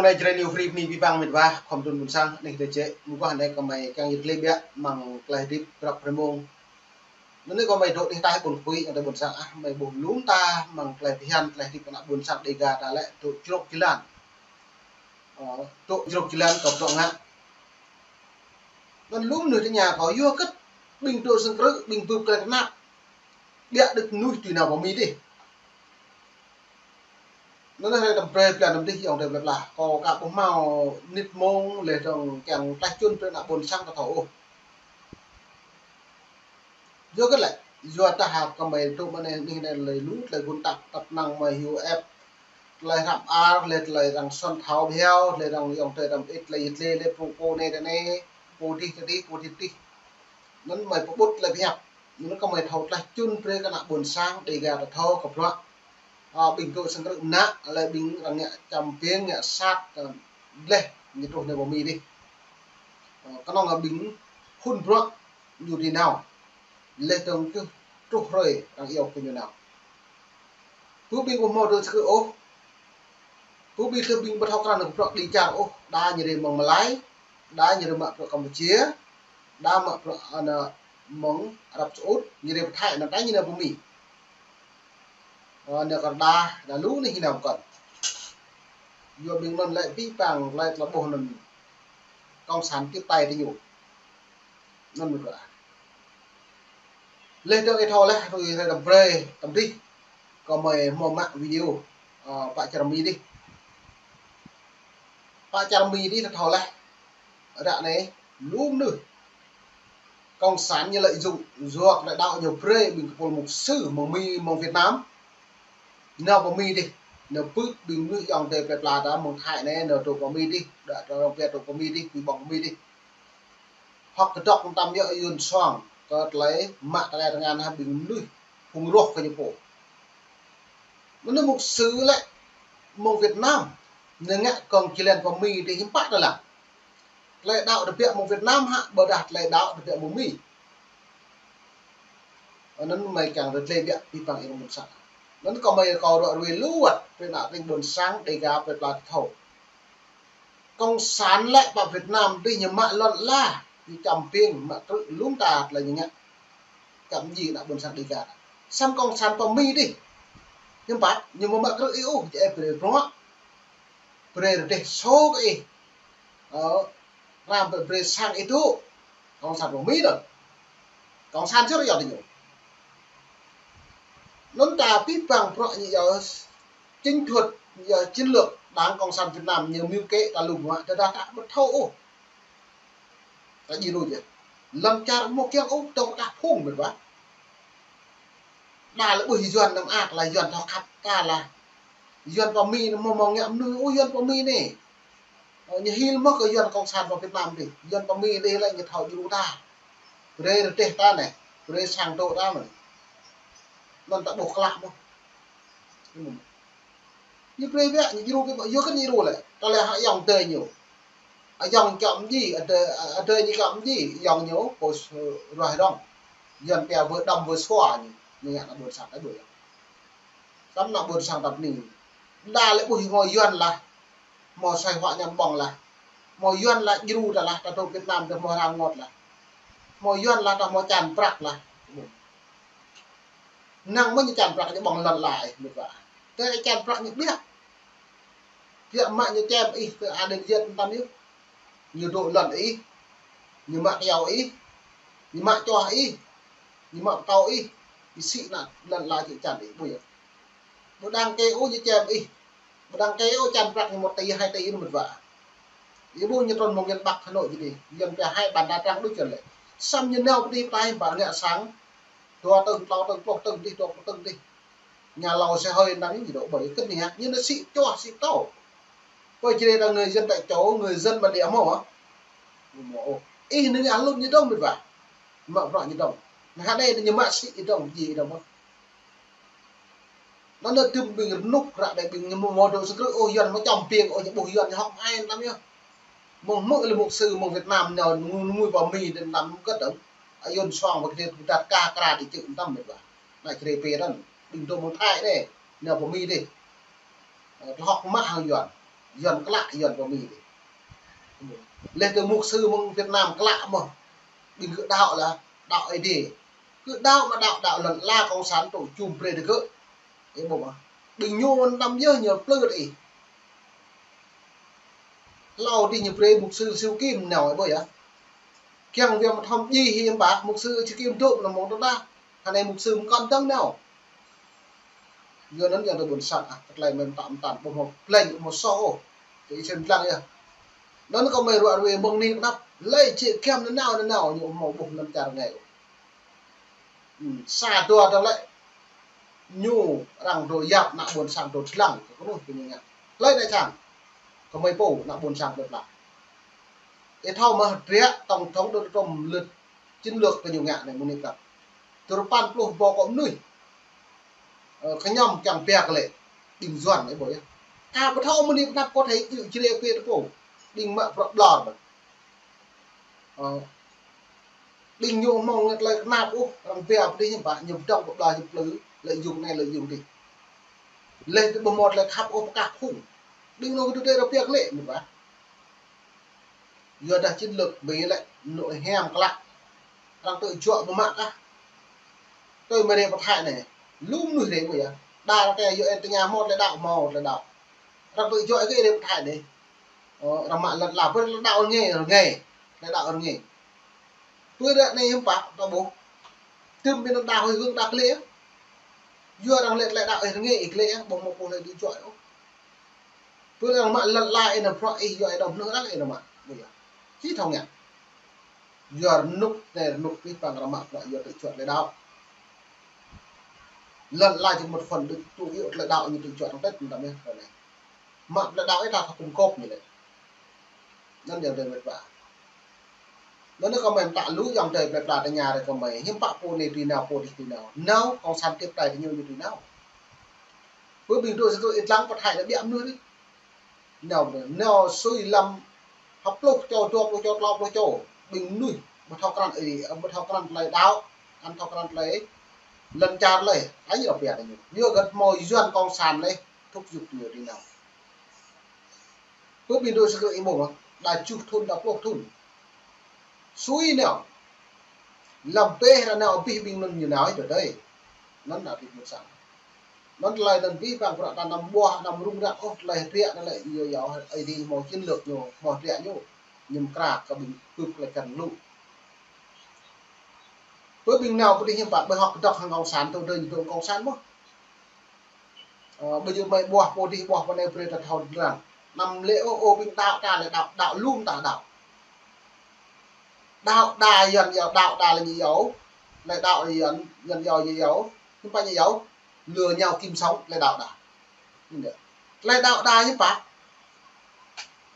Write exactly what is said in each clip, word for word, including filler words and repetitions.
Ơ, Jrai New Free bơni abih bang met wa, khŏm tŭ ƀuôn sang, anih tơčĕ, mơguah anai kơmơi kiăng yơr tơlơi biă, mơ̆ng tơlơi hơdip prăp prĕ mông. Anŭn anai kơmơi dŏ anih ataih ƀôn kơpui, yang tơ ƀuôn sang, ah, mơi ƀuh lŏm ta, mơ̆ng tơlơi phiăn, tơlơi hơdip ană ƀuôn sang Dega ta lĕ, dŏ jrŏk jơlan. Ơ, dŏ jrŏk jơlan kơ bruă ngă. Anŭn lŏm mơnuih tơña kâo, yua hơget ƀing dŏ sang krư̆, ƀing bưp tơlơi tơnap. Biă đĭt mơnuih tui nao pơ Mi dih. Anŭn anai hrơi tơm brơi blan tơm dih, ayŏng adơi plơi pla. Kâo ka ƀuh hmâo mơnit mông, laih dơ̆ng kiăng tlaih čun brơi ană ƀuôn sang ta thâo ôh. Yua hơget lĕ, yua dah kơmơi dŏ mơ̆ng anai, anih anai tơlơi lu, tơlơi gun tăp, tăp năng mơi hyu ĕp. Tơlơi hrăp ar, laih tơlơi arăng sŏng thâo bhiâo, laih arăng ayŏng adơi tơm ĭt, tơlơi yit lê, laih pô, pô anai tơ anai, pô dih tơ dih, pô dih tơ dih. Anŭn mơi pơƀut tơlơi pơhiăp. Anŭn kơmơi thâo tlaih čun brơi kơ ană ƀuôn sang Dega ta thâo kơ bruă. Ơ, ƀing dŏ sang krư̆ mơnă, laih ƀing arăng ngă čăm ƀing, ngă sat, ơ, laih ñu truh nao pơ Mi dih. Ơ, kơnơ̆ng ƀing phŭn bruă ñu tui nao. Laih dơ̆ng kơ truh hrơi arăng iâu kơ ñu nao. Bưp ƀing ƀu hmâo dŏ sang krư̆ ôh. Bưp ƀing tơ ƀing ƀu thâo krăn kơ bruă đi čar ôh. Đa ñu rai mơ̆ng Malai, đa ñu rai mă bruă Kampuchia, đa mă bruă ană mơ̆ng Arab Saudi, ñu rai pơ Thái, anŭn ta ñu nao pơ Mi. Ơ, nao kơ đa, đa lu anai ñu nao pơkŏn. Yua ƀing anŭn lĕ abih bang tơlơi tơlơi ƀuh anŭn Cộng sản tiếp tay tơ ñu. Anŭn mơ̆n. Laih dơ̆ng ih thâo laih, tui hrơi tơm brơi tơm dih, kơmơi hmâo mă video, ơ, pă čar Mi dih. Pă čar Mi dih ta thâo laih. Ră anai, lu mơnuih Cộng sản ñu lợi dụng, yua kơ tơlơi đaŏ ñu brơi ƀing kơpul mục sư mơ̆ng Mi, mơ̆ng Việt Nam. Nao pơ Mi dih, nao bưp ƀing mơnuih ayŏng adơi plơi pla ta mơ̆ng Thái anai, nao dŏ pơ Mi dih, đa tơ rong pia dŏ pơ Mi dih, ƀing ƀơ̆ng pơ Mi dih. Hơ̆k kơdŏk tơm yơh Yuan soang, kơ tơlơi mă tơlơi tơngan hă ƀing mơnuih phung roh kơ ñu pô. Mơnuih mục sư lĕ, mơ̆ng Việt Nam, ñu ngă kơ̆ng jơlan pơ Mi dih hiư̆m pă tơlăng. Tơlơi đaŏ tơbiă mơ̆ng Việt Nam hă, ƀôdah tơlơi đaŏ tơbiă mơ̆ng Mi. Anŭn mơi kiăng rơdlê biă abih bang ih ƀuôn sang. Anŭn kơmơi kâo ruă ruai lu wơ̆t, brơi ană tring ƀuôn sang, Dega plơi pla ta thâo. Cộng sản lĕ pơ Việt Nam dih ñu mă lŏn ala, ñu čăm ƀing, mă krư̆ lŏm ta tơlơi ñu ngă. Čăm djai ană ƀuôn sang Dega. Samơ̆ Cộng sản pơ Mi dih. Hiư̆m pă, ñu ƀu mă krư̆ ih ôh, či ĕp brơi bruă. Brơi rơdêh sô kơ ih. Ơ, ram brơi, brơi sang ih dŏ. Cộng sản pơ Mi anŭn. Cộng sản čơr yua tơ ñu. Anŭn ta abih bang bruă ñu yua chính thuật, yua chiến lược Đảng Cộng sản Việt Nam ñu mưu kế ta lŭm mă, tơdah ta ƀu thâo ôh. Ta djru yơh. Lăm čar mơ̆ kiăng ôh, tơ̆ng ta phung mĕt wa. Đa lĕ ƀuh Yuan năm ak lah Yuan thâo khăp ta lah. Yuan pơ Mi anŭn mơ̆ mơ̆ng ngă mơnuih ôh Yuan pơ Mi anai. Ơ, ñu hil mơ̆ kơ Yuan Cộng sản pơ Việt Nam dih. Yuan pơ Mi dih lĕ ñu thâo djru ta. Brơi rơdêh ta anai. Brơi sang dŏ ta anai. Anŭn ta ƀuh klă mơ̆. Ñu brơi biă, ñu djru biă, yua kơ ñu djru lĕ. Tơlơi hă ayŏng adơi ñu. Ayŏng čŏm djai, adơi, adơi ñu čŏm djai, ayŏng ñu, pô s-, ruah rong. Yuan pia wơ đăm wơ sua ñu, ñu ngă ană ƀuôn sang ta djru yơh. Tơm ană ƀuôn sang ta bơni. Đa lĕ ƀuh hmâo Yuan lah, hmâo sai huă ñăm ƀơ̆ng lah. Hmâo Yuan lah djru ta lah, ta dŏ Việt Nam ta hmâo rang ngot lah. Hmâo Yuan lah ta hmâo čan prăk lah. Năng mơ̆ ñu čan prăk ñu ƀơ̆ng lŏn ala ih, mĕt wa. Tơdah čan prăk ñu biă. Biă mă ñu čem ih, tơ adơi yơh tơm yơh. Ñu dŏ lŏn ih, ñu mă kyâo ih, ñu mă čoh ih, ñu mă pơtâo ih, ih sĭ ană lŏn ala čư̆ čan ih, ƀuh yơh. Ƀu đang kơ ôh ñu čem ih, ƀu đang kơ ôh čan prăk ñu một tỷ, hai tỷ anŭn mĕt wa. Ih ƀuh ñu trŭn mơ̆ng miền Bắc Hà Nội dih, Yuan pia hai bàn tay trắng đuč čan lĕ. Samơ̆ ñu nao pơ dih pơtai ƀă ngă sang, dua tơ̆ng, klâo tơ̆ng, pluh tơ̆ng dih, dua pluh tơ̆ng dih. Nhà lầu xe hơi năng ñu dŏ ƀơi kơnơ̆ng hă, ñu nao sĭ čoh sĭ pơtâo. Pơ Jrai ta người dân tại chỗ, người dân bản địa hmâo hă? Hmâo ôh. Ih nao ngă hlŭn ñu dơ̆ng mĕt wa. Mă bruă ñu dơ̆ng. Anai hă anai ñu mă sĭ ñu dơ̆ng, djai ñu dơ̆ng mơ̆. Anŭn anai tơm ƀing rơnŭk ră anai ƀing ñu hmâo dŏ sang krư̆ ôh Yuan hmâo čăm ƀing ôh ñu ƀuh Yuan ñu hơ̆k mơai tơm yơh. Mơ̆ng hmư̆ lĕ mục sư mơ̆ng Việt Nam ñu ngui, ngui pơ Mi dih tơm kơt dơ̆ng. Ayun suang ƀơi kơđi kơđat ka kra dih čư̆ tơm mĕt wa. Anai Jrai pê anŭn, ƀing dŏ mơ̆ng Thái anai, nao pơ Mi dih. Ơ, tơlơi hơ̆k mă hăng Yuan. Yuan klă, Yuan pơ Mi. Lĕ tơ mục sư mơ̆ng Việt Nam klă mơ̆. Ƀing gơ̆ đaŏ lah, đaŏ Ơi Adai. Gơ̆ đaŏ mă đaŏ, đaŏ lŏn ala cộng sản tŭ čum brơi tơ gơ̆. Ih ƀuh mơ̆. Ƀing ñu năm yơh ñu plư tơ ih. Hlâo dih ñu brơi mục sư Siu Kim nao ih ƀuh yơh. Kiăng viêm thom ji hi em bak mục sư Siu Kim dŏ nao mơ̆ng tơ đah. Hơnai mục sư mơ̆ng kăn dăng nao. Yua anŭn yơh tơ ƀuôn sang ah, tơlơi mơ̆n tăm tăm, ƀu hmâo plĕnh, ƀu hmâo soh ôh. Tơ ih sem lăng yơh. Anŭn kâo mơi ruă ruê mơ̆ng ni pơnăp, lĕ čĕ kiăm nanao nanao, ñu ƀu hmâo ƀuh lăm čar rơngai ôh. Hmm, sa dua tơlơi. Ñu arăng dŏ yap ană ƀuôn sang dŏ lăng, kơ kơnuih kơ ñu ngă. Lĕ anai sang, kơ mơi pô ană ƀuôn sang dŏ lăng. Ih thâo mơ̆ hơdră tổng thống Donald Trump lĕ chiến lược kơ ñu ngă anai mơ̆ng ni pơnăp. Tơl păn pluh rơbâo kơ mơnuih. Ơ, kơ ñăm kiăng pia kơ lĕ. Ƀing Yuan ih ƀuh yơh. Ka ƀu thâo mơ̆ng ni pơnăp kơ thâo ih črê kơ tơpô. Ƀing mă prăk ƀlŏr ƀă. Ơ, ƀing ñu hmâo ngă tơlơi kơnap ôh, arăng pia pơdih ñu ƀă, ñu pơdŏng pơƀlŏr ñu plư, lợi dụng anai lợi dụng dih. Lĕ tơ ƀu hmâo tơlơi khăp ôh pơkah phung. Ƀing ñu kơ tơdơi arăng pia kơ lĕ, ñu ƀă. Yua dah chiến lược Mi lĕ, ñu hiam klă. Arăng tŭ juă ƀu mă kah. Tui mơi rê pơthai anai. Lu mơnuih rê ƀu yơh. Đa arăng tơ yua ên tơña hmâo tơlơi đaŏ, hmâo tơlơi đaŏ. Arăng tŭ juă kơ rê pơthai anai. Ơ, arăng mă lŏn ala, ƀơi tơlơi đaŏ rơngai, rơngai. Tơlơi đaŏ rơngai. Tui ră anai hiư̆m pă, ta ƀuh. Tơm ƀing đa hơi hương đa klĕ. Yua arăng lĕ tơlơi đaŏ ih rơngai ih klĕ, ƀu hmâo pô lĕ tŭ juă ôh. Tui arăng mă lŏn ala ih nao prăk ih yua ih nao mơnơ̆ng arăng ih nao mă. Ƀu yơh. Či thâo ngă. Yua rơnŭk anai rơnŭk pih păng arăng mă prăk yua tŭ juă tơlơi đaŏ. Lŏn ala jing một phần đôč tŭ yua tơlơi đaŏ ñu tŭ juă arăng tĕt mơtam yơh kơ anai. Mă tơlơi đaŏ ih ta thâo kŭm kôp ñu lĕ. Anŭn yơh tơlơi mĕt wa. Anŭn kơ mơi mơtă lu yơh tơlơi plơi pla tơña ră kơ mơi. Hiư̆m pă pô anai tui nao pô dih tui nao. Nao cộng sản tiếp tay tơ ñu ñu tui nao. Pơ ƀing dŏ sa tơ ih lăng pơthai anai ƀiă mơnuih dih. Nao, nao sui lăm hăp pluh čô, dua pluh čô, tlâo pluh čô. Ƀing mơnuih ƀu thâo krăn ih, ƀu thâo krăn tơlơi đaŏ, kăn thâo krăn tơlơi lŏn čar lĕ. Ai ñu pia tơ ñu. Yua gơ̆t hmâo Yuan cộng sản lĕ, thúc giục ñu tui nao. Pơ ƀing dŏ sa tơ ih ƀuh mơ̆, đa tơjuh thŭn, đa pluh thŭn. Sui nao. Lăm peh ră nao abih ƀing anŭn ñu nao ih tơdơi. Anŭn ană ƀing ƀuôn sang. Anŭn tơlơi anŭn pih păng prăk ta năm ƀuah, năm rŭng răng ôh, tơlơi hơdră anŭn lĕ yua yua Ơi Adai hmâo chiến lược ñu, hmâo hơdră ñu. Ñu mơkra kơ ƀing kơp tơlơi kăn lu. Pơ ƀing nao pơ dih hiư̆m pă, ƀơi hŏk kơdŏk hăng cộng sản, tơdơi ñu dŏ cộng sản mơ̆. Ơ, ƀơi yua mơi ƀuah pô dih ƀuah pơ anai brơi ta thâo drang. Năm lĕ ôh, ôh, ƀing đaŏ ta lĕ đaŏ, đaŏ lŭm ta đaŏ. Đaŏ đa Yuan yua, đaŏ đa lĕ ñu yua. Lĕ đaŏ Yuan, Yuan yua ñu yua. Hiư̆m pă ñu yua. Lừa nhau kiếm sống, lĕ đaŏ đa. Lĕ đaŏ đa hiư̆m pă.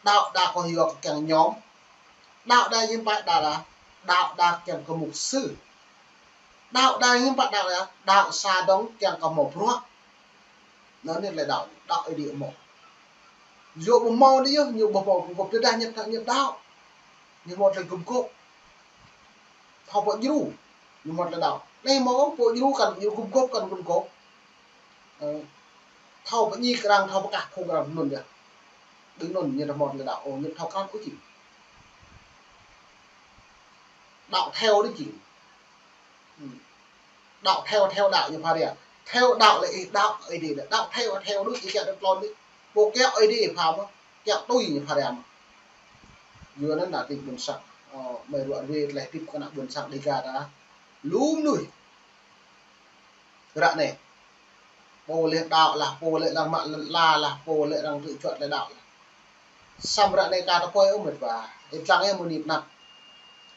Đaŏ đa kơ yua kơ kiăng ñom. Đaŏ đa hiư̆m pă đaŏ đa. Đaŏ đa kiăng kơ mục sư. Đaŏ đa hiư̆m pă đaŏ đa. Đaŏ sa dong kiăng kơ hmâo bruă. Anŭn anai tơlơi đaŏ, đaŏ Ơi Adai hmâo. Yua ƀu hmâo dih yơh, ñu ƀu hmâo gum gôp tơdah ñu thâo ñu đaŏ. Ñu hmâo tơlơi gum gôp. Thâo pơ djru, ñu hmâo tơlơi đaŏ. Anai hmâo pơ djru kăn, ñu gum gôp kăn gum gôp. Ơ, thâo pơ ñi kơ arăng, thâo pơkah phung kơ arăng anŭn yơh. Ƀing anŭn ñu hmâo tơlơi đaŏ, ơ, ñu thâo krăn ôh či. Đaŏ theo dih či. Hmm. Đaŏ theo, theo đạo ñu pha ria. Theo đạo lĕ ih đaŏ Ơi Adai đaŏ. Đaŏ theo, theo đôč ih kiăng đaŏ tlôn đôč. Pô kiăng Ơi Adai pha mơ̆, kiăng tui ñu pha ria mơ̆. Yua anŭn ană ƀing ƀuôn sang. Ơ, mơi ruă ruê tơlơi hơdip kơ ană ƀuôn sang Dêga ta. Lu mơnuih. Ră anai. Pô lĕ đaŏ lah, pô lĕ arăng mă lŏn ala lah, pô lĕ arăng tŭ juă tơlơi đaŏ lah. Samơ̆ ră anai ka tơpơi ôh mĕt wa. Ih lăng ih mơ̆ng ni pơnăp.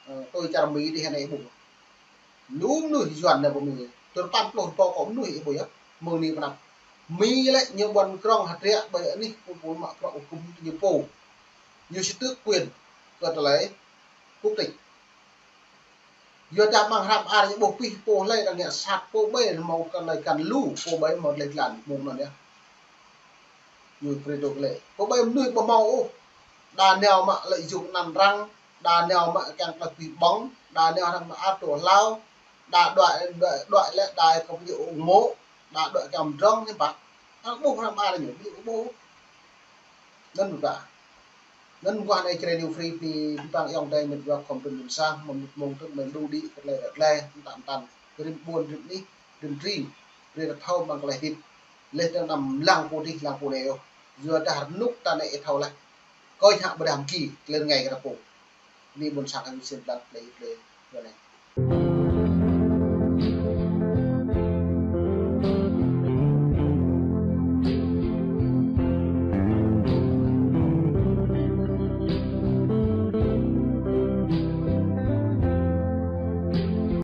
Ơ, tui čar Mi dih anai ih ƀuh. Lu mơnuih Yuan anai ƀu Mi. Tơl păn pluh rơbâo kơ mơnuih ih ƀuh yơh. Mơ̆ng ni pơnăp. Mi lĕ ñu ƀuăn krong hơdră ƀơi anih pô pô mă prăk hukum ñu pô. Ñu si tước quyền kơ tơlơi quốc tịch. Yua dah amăng hră ar ñu ƀuh pih pô hlơi arăng ngă sat pô ƀơi hmâo kơ tơlơi kăn lu, pô ƀơi hmâo tơlơi jơlan mơ̆ng anŭn yơh. Ñu brơi dŏ lĕ. Pô ƀơi mơnuih ƀu hmâo ôh. Đa nao mă lợi dụng anăn arăng, đa nao mă kiăng tơlơi pih ƀơ̆ng, đa nao arăng mă ăt tŏ hlâo, đa đuaĭ, đuaĭ, đuaĭ lĕ đa kơ pơjing ung mô̆, đa đuaĭ kiăng mơdrŏng hiư̆m pă. Arăng ƀuh hră ar ñu, ƀu ƀuh. Anŭn ƀă. Anŭn mơguah anai Jrai New Free ƀing păng ayŏng adơi mĕt wa khŏm tŭ ƀôn sang, mơ̆ng mơ̆ng tŭ mơ̆ng đu đĭ kơ tơlơi ră tơlơi, tăm tăm. Kơ rĭm ƀôn rĭm anih, rĭm tring, brơi ta thâo mơ̆ng tơlơi hơdip. Leh tơnăm lăng pô dih, lăng pô anai yơh. Yua dah rơnŭk ta anai ih thâo laih. Kơ hă ƀôdah mơ̆ng ki, tơlơi rơngai kơ ta pô. Anai ƀôn sang kơ ƀing sin blan tơlơi, tơlơi, tơlơi anai.